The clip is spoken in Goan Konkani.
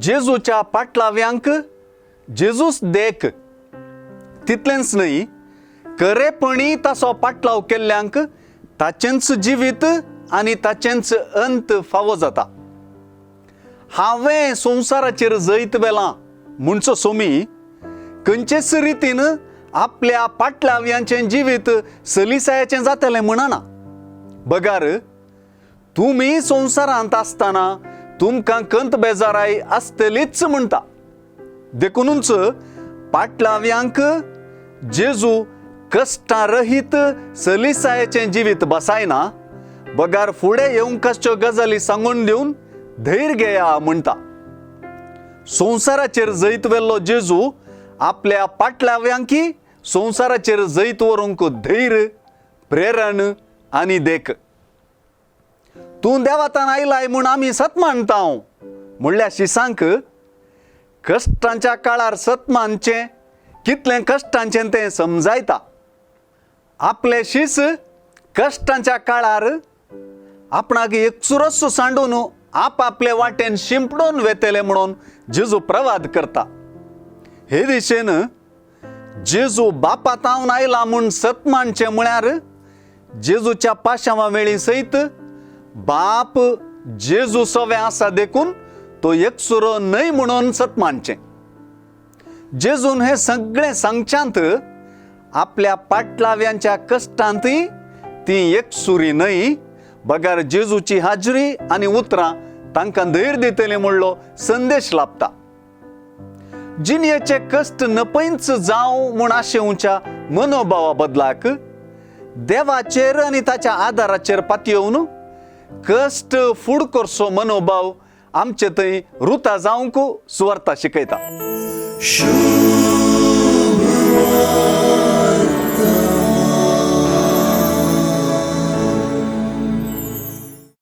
जेजूच्या पाटलाव्यांक जेजूस देख तितलेंच न्हय, खरेपणी ताचो पाटलाव केल्ल्यांक ताचेंच जिवीत आनी ताचेंच अंत फावो जाता. हांवें संवसाराचेर जैत व्हेलां म्हणचो सोमी खंयचेच रितीन आपल्या पाटलाव्यांचें जिवीत सलिसायाचें जातलें म्हणना, बगार तुमी संवसारांत आसतना तुमकां कंत बेजाराय आसतलीच म्हणटा. देखूनच पाटलाव्यांक जेजू कश्टां रहीत सलिसायाचें जिवीत बसायना, बगार फुडें येवंक आसच्यो गजाली सांगून दिवन धैर्य घेया म्हणटा. संवसाराचेर जैत व्हेल्लो जेजू आपल्या पाटलाव्यांकी संवसाराचेर जैत व्हरूंक धैर्य, प्रेरण आनी देख. तूं देवातान आयलाय म्हूण आमी सत मानता म्हणल्यार शिसांक कश्टांच्या काळार सत मानचें कितलें कश्टांचें तें समजायता. आपले शीस कश्टांच्या काळार आपणाक एकसुरोच सांडून आपआपले वाटेन शिंपडून वेतले म्हणून जेजू प्रवाद करता. हे दिशेन जेजू बापा तावन आयला म्हूण सत मानचें म्हळ्यार जेजूच्या पाशांवा वेळी सयत बाप जेजू सवे आसा देखून तो एकसुरो न्हय म्हणून सत मानचें. जेजून हें सगळें सांगच्यांत आपल्या पाटलाव्यांच्या कश्टांतय ती एकसुरी न्हय, बगर जेजूची हाजरी आनी उतरां तांकां धैर्य दितली म्हणलो संदेश लाभता. जिणयेचे कश्ट नपयंच जावं म्हूण आशेवच्या मनोभावा बदलाक देवाचेर आनी ताच्या आदाराचेर पातयेवन कश्ट फूड करचो मनोभाव आमचे थंय रुता जावंक सुवार्ता शिकयता.